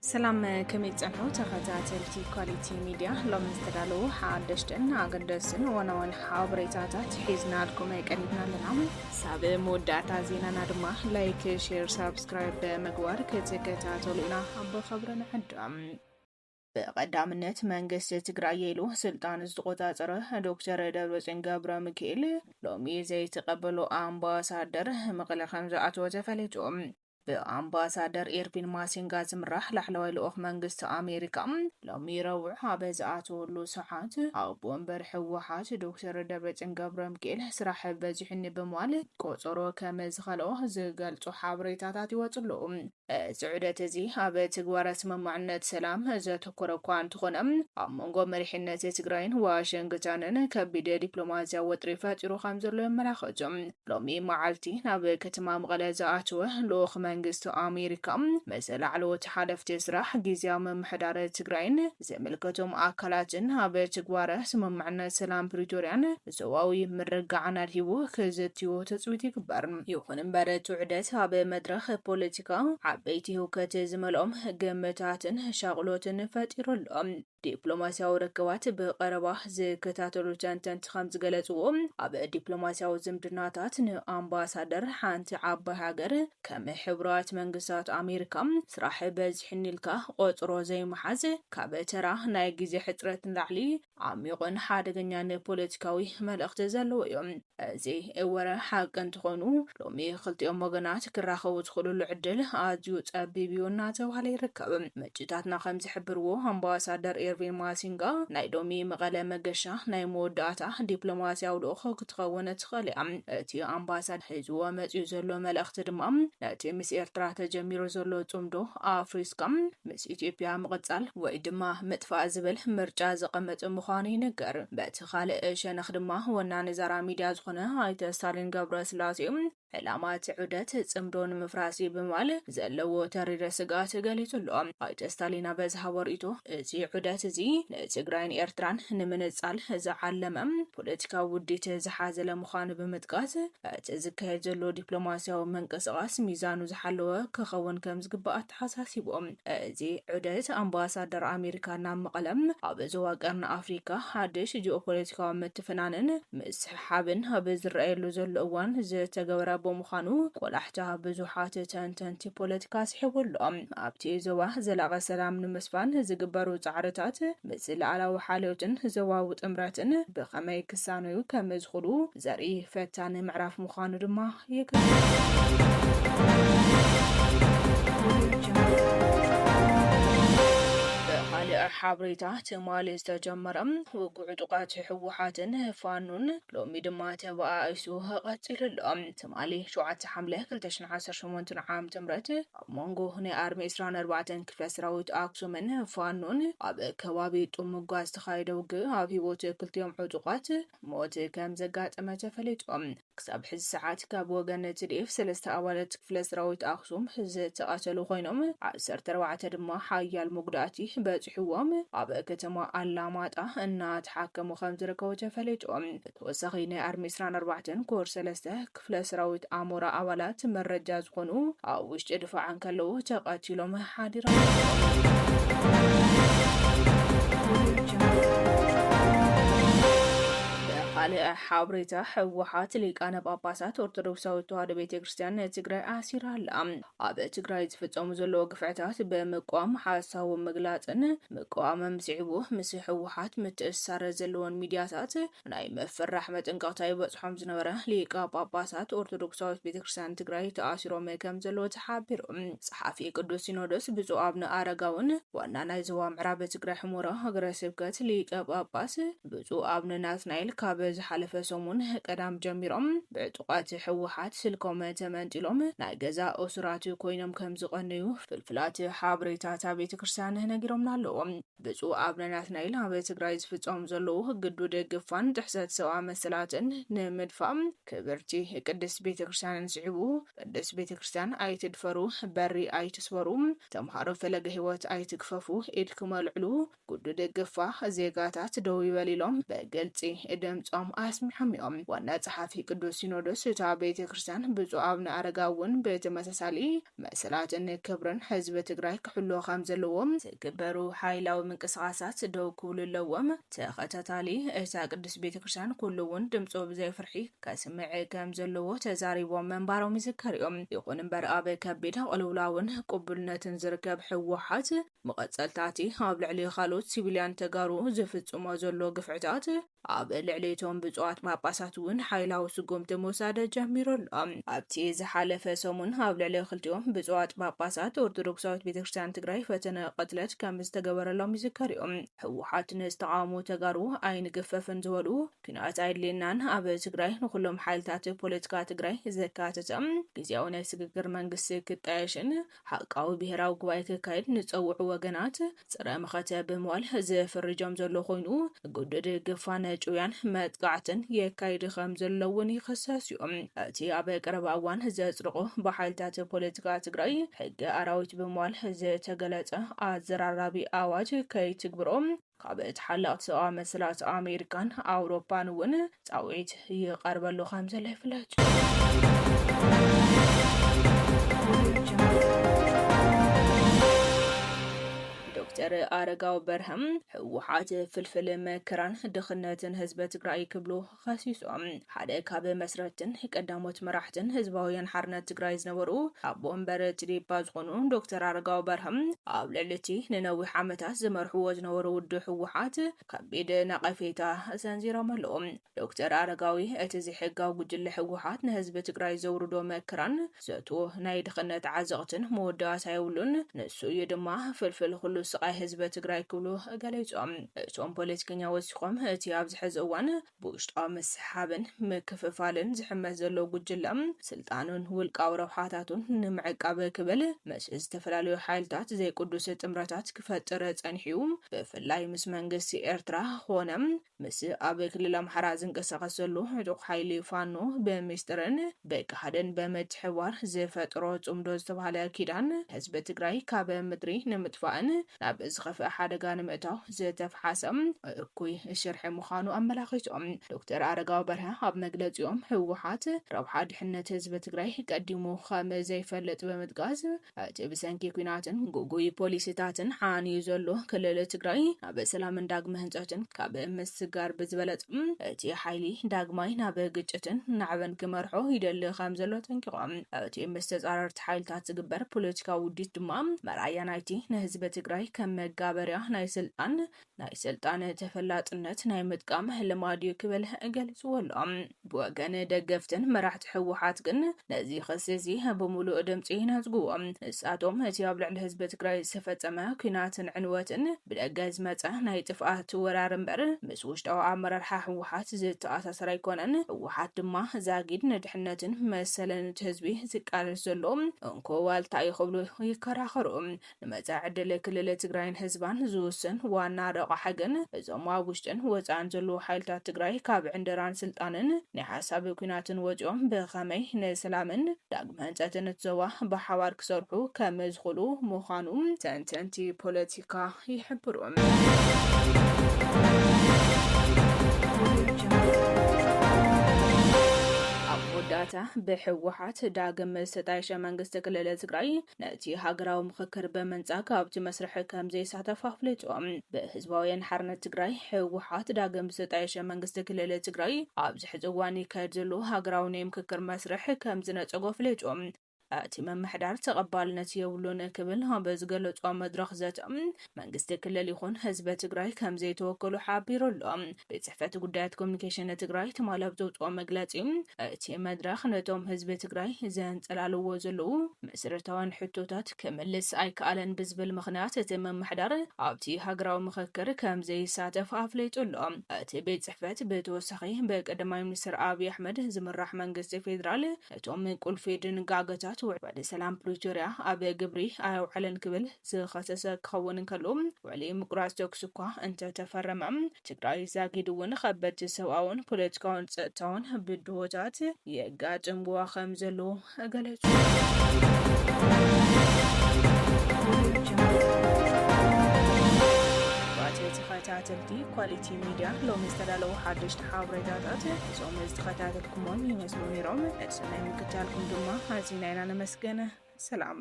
ሰላም፣ ከመይ ትጸንሑ ተኸታተልቲ ኳሊቲ ሚድያ? ሎሚ ዝተዳለዉ ሓደሽትን ኣገደስትን ዋና ዋና ሓበሬታታት ሒዝናልኩም ቀሪብና ኣለና። ሳብ መወዳእታ ዜናና ድማ ላይክ፣ ሼር፣ ሳብስክራይብ ብምግባር ክትከታተሉ ኢና ብኽብሪ ንዕድም። ብቐዳምነት መንግስቲ ትግራይ ኢሉ ስልጣን ዝተቆጻጸረ ዶክተር ደብረጽዮን ገብረ ሚካኤል ሎሚ ዘይተቐበሎ ኣምባሳደር መቐለ ከም ዝኣተወ ተፈሊጡ። ብኣምባሳደር ኤርቪን ማሲንጋ ዝምራሕ ላዕለዋይ ልኡኽ መንግስቲ ኣሜሪካ ሎሚ ረቡዕ ኣብ ዝኣተወሉ ሰዓት ኣቦ ወንበር ህወሓት ዶክተር ደብረጽዮን ገብረ ሚካኤል ስራሕ በዚሑኒ ብምባል ቆጸሮ ከም ዝኸልኦ ዝገልጹ ሓበሬታታት ይወጽሉ። እዚ ዑደት እዚ ኣብ ትግባረ ስምምዕነት ሰላም ዘተኮረ እኳ እንተኾነ፣ ኣብ መንጎ መሪሕነት ትግራይን ዋሽንግተንን ከቢድ ዲፕሎማስያዊ ወጥሪ ፈጢሩ ከም ዘሎ የመላኽቱ። ሎሚ መዓልቲ ናብ ከተማ መቐለ ዝኣተወ ልኡኽ መንግስቲ ኣሜሪካ ምስ ላዕለዎት ሓለፍቲ ስራሕ ግዝያዊ ምምሕዳር ትግራይን ዝምልከቶም ኣካላትን ኣብ ትግባረ ስምምዕነት ሰላም ፕሪቶርያን ዞባዊ ምርግጋዕን ኣድሂቡ ክዝትዩ ትጽቢት ይግበር። ይኹን እምበር፣ እቲ ዑደት ኣብ መድረኽ ፖለቲካ ዓበይቲ ህውከት ዝመልኦም ግምታትን ሻቕሎትን ፈጢሩ ኣሎ። ዲፕሎማስያዊ ርክባት ብቐረባ ዝከታተሉ ተንተንቲ ከም ዝገለጽዎ፣ ኣብ ዲፕሎማስያዊ ዝምድናታት ንኣምባሳደር ሓንቲ ዓባይ ሃገር ከም ሕቡራት መንግስታት ኣሜሪካ ስራሕ በዚሕኒ ኢልካ ቆጽሮ ዘይምሓዝ ካብ ተራ ናይ ግዜ ሕጽረት ንላዕሊ ዓሚቑን ሓደገኛን ፖለቲካዊ መልእኽቲ ዘለዎ እዩ። እዚ ወረ ሓቂ እንተኾይኑ፣ ሎሚ ክልቲኦም ወገናት ክራኸቡ ዝኽእሉሉ ዕድል ኣዝዩ ጸቢብ እዩ እናተባህለ ይርከብ። ምንጭታትና ከም ዝሕብርዎ፣ ኣምባሳደር ኤርቪን ማሲንጋ ናይ ሎሚ መቐለ መገሻ ናይ መወዳእታ ዲፕሎማስያዊ ልኡኽ ክትኸውን ትኽእል እያ። እቲ ኣምባሳደር ሒዝዎ መጺኡ ዘሎ መልእኽቲ ድማ ነቲ ምስ ኤርትራ ተጀሚሩ ዘሎ ጽምዶ ኣፍሪስካ ምስ ኢትዮጵያ ምቕጻል ወይ ድማ ምጥፋእ ዝብል ምርጫ ዘቐመጠ ምዃኑ ይንገር። በቲ ካልእ ሸነኽ ድማ ወናኒ ዛራ ሚድያ ዝኾነ ኣይተ ስታሊን ገብረስላሴ ዕላማ እቲ ዑደት ጽምዶ ንምፍራስ እዩ ብምባል ዘለዎ ተሪረ ስግኣት ገሊጹ ኣሎ። ኣይተ ስታሊን ኣብ ዝሃቦ ርእይቶ፣ እዚ ዑደት እዚ ንትግራይን ኤርትራን ንምንጻል ዝዓለመ ፖለቲካዊ ውዲት ዝሓዘለ ምዃኑ ብምጥቃስ፣ እቲ ዝካየድ ዘሎ ዲፕሎማስያዊ ምንቅስቓስ ሚዛኑ ዝሓለወ ክኸውን ከም ዝግባእ ኣተሓሳሲቦም። እዚ ዑደት ኣምባሳደር ኣሜሪካ ናብ መቐለ ኣብ ዞባ ቀርኒ ኣፍሪካ ሓድሽ ጂኦፖለቲካዊ ምትፍናንን ምስሕሓብን ኣብ ዝረኣየሉ ዘሎ እዋን ዝተገበረ ብምዃኑ ቆላሕታ ብዙሓት ተንተንቲ ፖለቲካ ስሒቡ ኣሎ። ኣብቲ ዞባ ዘላቒ ሰላም ንምስፋን ዝግበሩ ጻዕርታት ምስ ሉዓላዊ ሓልዮትን ዞባዊ ጥምረትን ብኸመይ ክሳነዩ ከም ዝኽእሉ ዘርኢ ፈታኒ ምዕራፍ ምዃኑ ድማ ይገልጽ። ብኻልእ ሓበሬታ፣ ትማሊ ዝተጀመረ ውግእ ዕጡቓት ህወሓትን ፋኖን ሎሚ ድማ ተበኣኢሱ ቀጺሉ ኣሎ። ትማሊ ሸውዓተ ሓምለ ክልተ ሽሕን ዓሰርተ ሸሞንተን ዓመተ ምህረት ኣብ መንጎ ናይ ኣርሚ ዕስራን ኣርባዕተን ክፍለ ሰራዊት ኣክሱምን ፋኖን ኣብ ከባቢ ጥሙጋ ዝተኻየደ ውግእ ኣብ ህይወት ክልቲኦም ዕጡቓት ሞት ከም ዘጋጠመ ተፈሊጡ። ክሳብ ሕዚ ሰዓት ካብ ወገን ቲ ዲ ኤፍ ሰለስተ ኣባላት ክፍለ ሰራዊት ኣክሱም ዝተቐተሉ ኮይኖም፣ ዓሰርተ ኣርባዕተ ድማ ሓያል መጉዳእቲ በፂሕዎም ኣብ ከተማ ኣላማጣ እናተሓከሙ ከም ዝርከቡ ተፈሊጡ። ተወሳኺ ናይ ኣርሚ ዕስራን ኣርባዕተን ኮር ሰለስተ ክፍለ ሰራዊት ኣሞራ ኣባላት መረጃ ዝኾኑ ኣብ ውሽጢ ድፋዕ እንከለዉ ተቐቲሎም ሓዲሮም። ብኻልእ ሓበሬታ፣ ህወሓት ሊቃነ ጳጳሳት ኦርቶዶክሳዊት ተዋህዶ ቤተ ክርስቲያን ንትግራይ ኣሲራ ኣላ። ኣብ ትግራይ ዝፍጸሙ ዘለዉ ግፍዕታት ብምቋም ሓሳቡ ምግላጽን ምቅዋምን ስዒቡ፣ ምስ ህወሓት ምትእስሳር ዘለዎን ሚድያታት ናይ ምፍራሕ መጠንቀቕታ ይበጽሖም ዝነበረ ሊቀ ጳጳሳት ኦርቶዶክሳዊት ቤተክርስትያን ትግራይ ተኣሲሮም ከም ዘለዉ ተሓቢሩ። ጸሓፊ ቅዱስ ሲኖዶስ ብፁዕ ኣቡነ ኣረጋውን ዋና ናይ ዞባ ምዕራብ ትግራይ ሕሞራ ሃገረ ስብከት ሊቀ ጳጳስ ብፁዕ ኣቡነ ናትናኤል ካብ ዝሓለፈ ሰሙን ቀዳም ጀሚሮም ብዕጡቓት ህወሓት ስልኮም ተመንጢሎም ናይ ገዛ እሱራት ኮይኖም ከም ዝቐነዩ ፍልፍላት ሓበሬታታ ቤተክርስትያን ነጊሮምና ኣለዉ። ብፁዕ ኣቡነ ናትናኤል ኣብ ትግራይ ዝፍጸሙ ዘለዉ ግዱድ ግፋን ጥሕሰት ሰብኣዊ መሰላትን ንምድፋእ ክብርቲ ቅድስት ቤተክርስትያንን ስዒቡ፣ ቅድስት ቤተክርስትያን ኣይትድፈሩ፣ በሪ ኣይትስበሩ፣ ተምሃሮ ፈለገ ህይወት ኣይትግፈፉ፣ ኢድኩም ኣልዕሉ፣ ግዱድ ግፋ ዜጋታት ደው ይበል ኢሎም ብግልጺ ድምጾም ኣስሚሖም እዮም። ዋና ጸሓፊ ቅዱስ ሲኖዶስ እታ ቤተ ክርስቲያን ብፁዕ ኣቡነ ኣረጋ እውን ብተመሳሳሊ መሰላትን ክብርን ህዝቢ ትግራይ ክሕልዎ ከም ዘለዎም ዝግበሩ ሓይላዊ ምንቅስቃሳት ደው ክብሉ ኣለዎም። ተኸታታሊ እታ ቅድስት ቤተ ክርስቲያን ኩሉ እውን ድምፁ ብዘይ ፍርሒ ከስምዕ ከም ዘለዎ ተዛሪቦም ምንባሮም ይዝከር እዩ። ይኹን እምበር ኣብ ከቢድ ቅልውላውን ቅቡልነትን ዝርከብ ህወሓት መቐጸልታቲ ኣብ ልዕሊ ካልኦት ሲቪልያን ተጋሩ ዝፍጽሞ ዘሎ ግፍዕታት ኣብ ልዕሊ እቶም ብፁዓት ጳጳሳት እውን ሓይላዊ ስጉምቲ ምውሳድ ጀሚሩ ኣሎ። ኣብቲ ዝሓለፈ ሰሙን ኣብ ልዕሊ ክልቲኦም ብፁዓት ጳጳሳት ኦርቶዶክሳዊት ቤተክርስትያን ትግራይ ፈተነ ቅትለት ከም ዝተገበረሎም ይዝከር እዩ። ህወሓት ንዝተቃወሙ ተጋሩ ኣይንግፈፍን ዝበሉ፣ ኲናት ኣይድልየናን፣ ኣብ ትግራይ ንኩሎም ሓይልታት ፖለቲካ ትግራይ ዘካተተ ግዝያዊ ናይ ስግግር መንግስቲ ክጣየሽን ሓቃዊ ብሄራዊ ጉባኤ ክካየድ ንጸውዑ ወገናት ጽረ መኸተ ብምባል ዝፍርጆም ዘሎ ኮይኑ፣ ግዱድ ግፋነ ጭውያን መጥቃዕትን የካይድ ከም ዘሎ እውን ይኽሰስ እዩ። እቲ ኣብ ቀረባ እዋን ዘጽድቆ ብሓይልታት ፖለቲካ ትግራይ ሕጊ ኣራዊት ብምባል ዝተገለጸ ኣዘራራቢ ኣዋጅ ከይትግብሮ ካብ ተሓለቕቲ ሰብኣዊ መሰላት ኣሜሪካን ኣውሮፓን እውን ጻውዒት ይቐርበሉ ከም ዘሎ ይፍለጥ። ዶክተር ኣረጋዊ በርሀም ህወሓት ፍልፍል መከራን ድኽነትን ህዝበ ትግራይ ክብሉ ከሲሶም። ሓደ ካብ መስረትን ቀዳሞት መራሕትን ህዝባውያን ሓርነት ትግራይ ዝነበሩ ኣቦ ወንበር ትዴፓ ዝኾኑ ዶክተር ኣረጋዊ በርሀም ኣብ ልዕሊ እቲ ንነዊሕ ዓመታት ዝመርሕዎ ዝነበሩ ውድብ ህወሓት ከቢድ ነቐፌታ ሰንዚሮም ኣለዉ። ዶክተር ኣረጋዊ እቲ ዘይሕጋዊ ጉጅለ ህወሓት ንህዝቢ ትግራይ ዘውርዶ መከራን ዘእትዎ ናይ ድኽነት ዓዘቕትን መወዳእታ የብሉን፣ ንሱ እዩ ድማ ፍልፍል ኩሉ ስቓይ ህዝቢ ትግራይ ክብሉ ገሊጾም። እቶም ፖለቲከኛ ወሲኾም እቲ ኣብዚ ሕዚ እዋን ብውሽጣዊ ምስሓብን ምክፍፋልን ዝሕመስ ዘሎ ጉጅለ ስልጣኑን ውልቃዊ ረብሓታቱን ንምዕቃብ ክብል ምስ ዝተፈላለዩ ሓይልታት ዘይቅዱስ ጥምረታት ክፈጥር ጸኒሑ እዩ። ብፍላይ ምስ መንግስቲ ኤርትራ ኾነ ምስ ኣብ ክልል ኣምሓራ ዝንቀሳቐስ ዘሎ ዕጡቕ ሓይሊ ፋኖ ብሚስጥርን ብገሃድን ብምትሕብባር ዝፈጥሮ ጽምዶ ዝተባህለ ኪዳን ህዝቢ ትግራይ ካብ ምድሪ ንምጥፋእን ናብ ዝኸፍአ ሓደጋ ንምእታው ዝተፍሓሰ እኩይ ሽርሒ ምዃኑ ኣመላኺቶም። ዶክተር ኣረጋዊ በርሀ ኣብ መግለጺኦም ህወሓት ረብሓ ድሕነት ህዝቢ ትግራይ ቀዲሙ ከም ዘይፈልጥ ብምጥቃስ፣ እቲ ብሰንኪ ኲናትን ግጉይ ፖሊሲታትን ሓንዩ ዘሎ ክልል ትግራይ ናብ ሰላምን ዳግመ ህንፀትን ካብ ምስጋር ብዝበለፅ፣ እቲ ሓይሊ ዳግማይ ናብ ግጭትን ናዕበን ክመርሖ ይደሊ ከም ዘሎ ኣጠንቂቖም። እቲ ምስ ተጻረርቲ ሓይልታት ዝግበር ፖለቲካዊ ውዲት ድማ መርኣያ ናይቲ ንህዝቢ ትግራይ ከም መጋበርያ ናይ ስልጣን ናይ ስልጣን ተፈላጥነት ናይ ምጥቃም ልማድ እዩ ክብል ገሊጽዎ ኣሎ። ብወገን ደገፍትን መራሕቲ ህወሓት ግን ነዚ ክሲ እዚ ብምሉእ ድምፂ ይነጽግዎ። ንሳቶም እቲ ኣብ ልዕሊ ህዝቢ ትግራይ ዝተፈጸመ ኲናትን ዕንወትን ብደገ ዝመጸ ናይ ጥፍኣት ወራር እምበር ምስ ውሽጣዊ ኣመራርሓ ህወሓት ዝተኣሳሰር ኣይኮነን። ህወሓት ድማ ዛጊድ ንድሕነትን መሰልን እቲ ህዝቢ ዝቃለስ ዘሎ እንኮ ዋልታ እዩ ክብሉ ይከራኸሩ። ንመጻኢ ዕድል ክልል ትግራይን ህዝባን ዝውስን ዋና ረቋሒ ግን እዞም ኣብ ውሽጥን ወጻእን ዘለዉ ሓይልታት ትግራይ ካብ ዕንደራን ስልጣንን ናይ ሓሳብ ኲናትን ወጺኦም ብኸመይ ንሰላምን ዳግመ ህንጸትን እቲ ዞባ ብሓባር ክሰርሑ ከም ዝኽእሉ ምዃኑ ተንተንቲ ፖለቲካ ይሕብሩ። ኣብ መወዳእታ ብህወሓት ዳግም ዝተጣየሸ መንግስቲ ክልል ትግራይ ነቲ ሃገራዊ ምኽክር ብምንጻግ ኣብቲ መስርሕ ከም ዘይሳተፍ ኣፍሊጡ። ብህዝባውያን ሓርነት ትግራይ ህወሓት ዳግም ዝተጣየሸ መንግስቲ ክልል ትግራይ ኣብዚ ሕዚ እዋን ይካየድ ዘሎ ሃገራዊ ናይ ምክክር መስርሕ ከም ዝነጸጎ ኣፍሊጡ። እቲ ምምሕዳር ተቐባልነት የብሉን ክብል ኣብ ዝገለጾ መድረኽ ዘተ፣ መንግስቲ ክልል ይኹን ህዝቢ ትግራይ ከም ዘይተወከሉ ሓቢሩ ኣሎ። ቤት ጽሕፈት ጉዳያት ኮሚኒኬሽን ትግራይ ትማሊ ኣብ ዘውፅኦ መግለፂ፣ እቲ መድረኽ ነቶም ህዝቢ ትግራይ ዘንጸላልዎ ዘለዉ መሰረታውያን ሕቶታት ክምልስ ኣይከኣለን ብዝብል ምኽንያት እቲ ምምሕዳር ኣብቲ ሃገራዊ ምኽክር ከም ዘይሳተፍ ኣፍሊጡ ኣሎ። እቲ ቤት ጽሕፈት ብተወሳኺ ብቀዳማይ ሚኒስትር ኣብይ ኣሕመድ ዝምራሕ መንግስቲ ፌዴራል ነቶም ቁልፊ ድንጋገታት ውዕሊ ሰላም ፕሪቶርያ ኣብ ግብሪ ኣየውዓለን ክብል ዝኸሰሰ ክኸውን እንከሎ፣ ውዕሊ ምቁራጽ ተኩስ እኳ እንተተፈረመ፣ ትግራይ ዛጊድ እውን ከበድቲ ሰብኣውን ፖለቲካውን ጸጥታውን ብድሆታት የጋጥምዋ ከም ዘለዉ ገለጹ። ተኸታተልቲ ኳሊቲ ሚድያ ሎሚ ዝተዳለዉ ሓደሽቲ ሓበሬታታት እዞም ዝተኸታተልኩሞም ይመስሉ ነይሮም። ነቲ ሰናይ ምክታልኩም ድማ ኣዚና ኢና ነመስገን። ሰላም።